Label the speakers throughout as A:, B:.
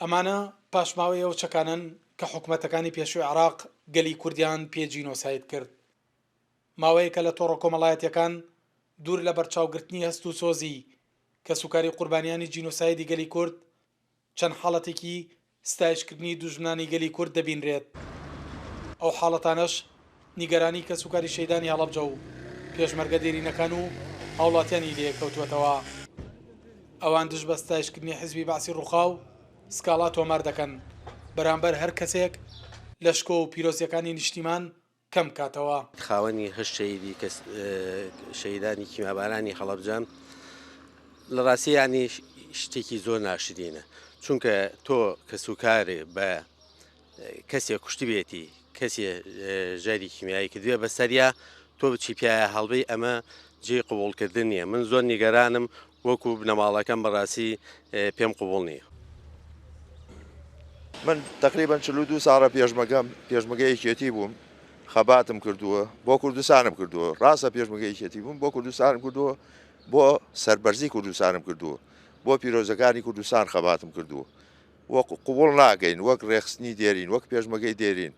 A: ئەمانە پاشماوەی ئەو چەکانەن کە حکومەتەکانی پێشووی عێراق گەلی کوردیان پێ جینۆساید کرد. ماوەیەکە لە تۆڕە کۆمەڵایەتیەکان دوور لە بەرچاوگرتنی هەست و سۆزی کەسوکاری قوربانیانی جینۆسایدی گەلی کورد، چەند حاڵەتێکی ستایشکردنی دوژمنانی گەلی کورد دەبینرێت. ئەو حاڵەتانەش نیگەرانی کەسوکاری شەهیدانی هەڵەبجە و پێشمەرگە دێرینەکان و هاوڵاتیانی لێکەوتووەتەوە. ئەوان دژ بە ستایشکردنی حزبی بەعسی ڕووخاو سکاڵا تۆمار دەکەن بەرامبەر هەر کەسێک لە شکۆ و پیرۆزییەکانی نیشتیمان کەم بکاتەوە.
B: خاوەنی هەشت شەهیدی کە شەهیدانی کیمیابارانی هەڵەبجەن لە ڕاستی یانی شتێکی زۆر ناشرینە چونکە تۆ کەسوکارێ بە کەسێک کوشتبێتی کەسێ ژەری کیمیایی کردوێ بەسەریا تۆ بچی پیاە هەڵبەی ئەمە جێی قبوڵکردن نییە من زۆر نیگەرانم وەکو بنەماڵەکەم بەڕاستی پێم قبوڵ نییە.
C: من تەقریبەن 42 ساڵە پێشمەگەم پێشمەگە یەکێتی بووم خەباتم کردووە بۆ کوردستانم کردووە ڕاستە پێشمەگە یەکێتی بووم بۆ کوردستانم کردووە بۆ سەربەرزی کوردستانم کردووە بۆ پیرۆزەکانی کوردستان خەباتم کردووە وەک قوبڵ ناکەین وەک ڕێخستنی دێرین وەک پێشمەگەی دێرین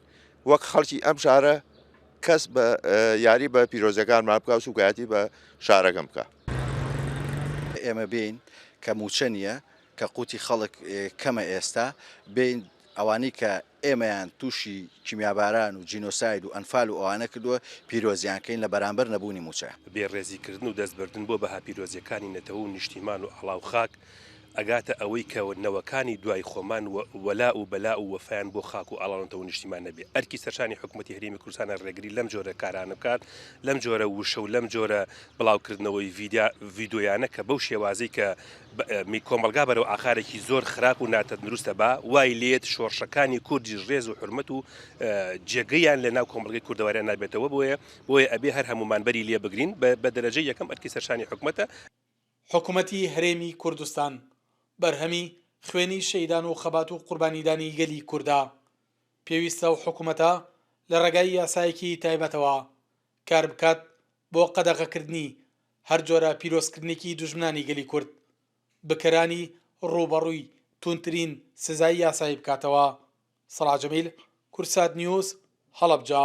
C: وەک خەڵکی ئەم شارە کەس بە یاری بە پیرۆزەکانمان بکە و سوکایەتی بە شارەکەم بکە.
D: ئێمە بێین کە مووچە نییە، کە قوتی خەڵک کەمە ئێستا، بێین ئەوانەی کە ئێمەیان تووشی کیمیاباران و جینۆساید و ئەنفال و ئەوانە کردووە پیرۆزیان کەین لە بەرامبەر نەبوونی مووچە.
E: بێ ڕێزی کردن و دەست بردن بۆ بەها پیرۆزیەکانی نەتەوە و نیشتیمان و ئاڵا و خاک ئەگاتە ئەوەی کە نەوەکانی دوای خۆمان وەلاء و بەلاء و وەفایان بۆ خاک و ئاڵا و نەتەوە و نیشتیمان نەبێ. ئەرکی سەرشانی حکومەتی هەرێمی کوردستانە ڕێگری لەم جۆرە کارانە بکات، لەم جۆرە وشە و لەم جۆرە بڵاوکردنەوەی ڤیدۆیانە کە بەو شێوازەی کە کۆمەڵگا بەرەو ئاقارێکی زۆر خراپ و ناتەندروستە با وای لێت شۆڕشەکانی کوردیش ڕێز و حورمەت و جێگەیان لە ناو کۆمەڵگەی کوردەواریان نابێتەوە بۆیە بۆیە ئەبێ هەر هەموومان بەری لێ بگرین بە دەرەجەی یەکەم ئەرکی سەرشانی حکومەتە.
A: حکومەتی هەرێمی کوردستان بەرهەمی خوێنی شەهیدان و خەبات و قوربانیدانی گەلی کوردە، پێویستە ئەو حکومەتە لە ڕێگای یاسایەکی تایبەتەوە کاربکات بۆ قەدەغەکردنی هەر جۆرە پیرۆزکردنێکی دوژمنانی گەلی کورد، بکەرانی ڕووبەڕووی توندترین سزای یاسایی بکاتەوە. سەڵاح جەمیل، کوردسات نیوز، هەڵەبجە.